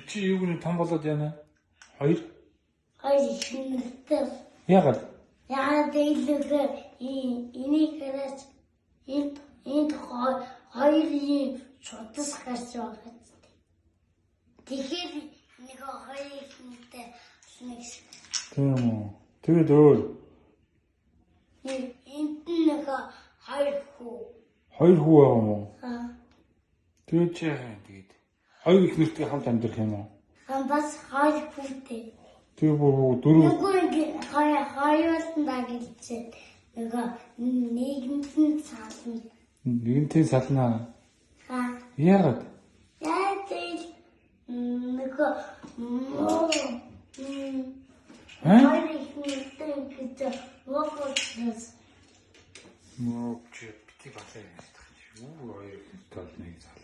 Чи юу гэнэ том болоод яана? Хоёр. Хоёр ихнэртэй. Яагаад? Яагаад гэвэл энийг хараач энд энд хоёр юм шудас гарч байгаа ч. Тэгэхээр нэг хоёр ихнэртэй нэг Тийм үү. Тэгээд өөр энд нэг хоёр хүү. Хоёр хүү байгаа юм уу? Аа. Тэгээд чи яах юм тэгээд? Хоёр их нэртэй хамт амьдрах юм уу? Хан бас хоёр хүүтэй. Тэгээ бүр дөрөв. Нөгөө ингээ хоёр хоёуланд агилчээд нөгөө нийгэмд нь сална. Нэгэнтээ салнаа. Ха. Яагаад? Яа тэгэл нөгөө муу Аа? хоёр их нэртэй гэж муу. Муу чи бити балаа юм шиг. Юу хоёр их нэртэй бол нэг сална.